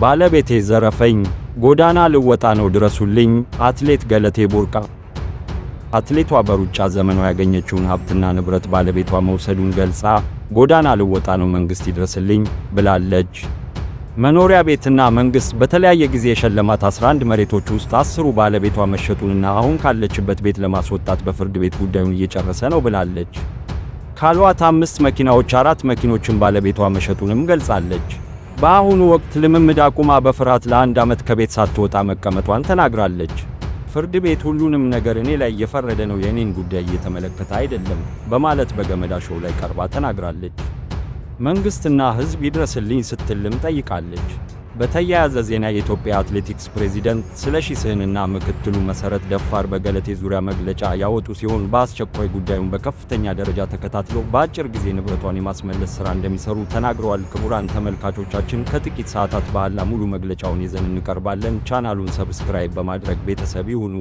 ባለቤቴ ዘረፈኝ፣ ጎዳና ልወጣ ነው፣ ድረሱልኝ። አትሌት ገለቴ ቡርቃ። አትሌቷ በሩጫ ዘመኗ ያገኘችውን ሀብትና ንብረት ባለቤቷ መውሰዱን ገልጻ ጎዳና ልወጣ ነው፣ መንግሥት ይድረስልኝ ብላለች። መኖሪያ ቤትና መንግሥት በተለያየ ጊዜ የሸለማት 11 መሬቶች ውስጥ 10ሩ ባለቤቷ መሸጡንና አሁን ካለችበት ቤት ለማስወጣት በፍርድ ቤት ጉዳዩን እየጨረሰ ነው ብላለች። ካሏት አምስት መኪናዎች አራት መኪኖችን ባለቤቷ መሸጡንም ገልጻለች። በአሁኑ ወቅት ልምምድ አቁማ በፍርሃት ለ1 ዓመት ከቤት ሳትወጣ መቀመጧን ተናግራለች። ፍርድ ቤት ሁሉንም ነገር እኔ ላይ እየፈረደ ነው፣ የእኔን ጉዳይ እየተመለከተ አይደለም በማለት በገመዳ ሾው ላይ ቀርባ ተናግራለች። መንግሥትና ሕዝብ ይድረስልኝ ስትልም ጠይቃለች። በተያያዘ ዜና የኢትዮጵያ አትሌቲክስ ፕሬዚደንት ስለሺ ስህንና ምክትሉ መሰረት ደፋር በገለቴ ዙሪያ መግለጫ ያወጡ ሲሆን፣ በአስቸኳይ ጉዳዩን በከፍተኛ ደረጃ ተከታትለው በአጭር ጊዜ ንብረቷን የማስመለስ ሥራ እንደሚሰሩ ተናግረዋል። ክቡራን ተመልካቾቻችን፣ ከጥቂት ሰዓታት በኋላ ሙሉ መግለጫውን ይዘን እንቀርባለን። ቻናሉን subscribe በማድረግ ቤተሰብ ይሁኑ።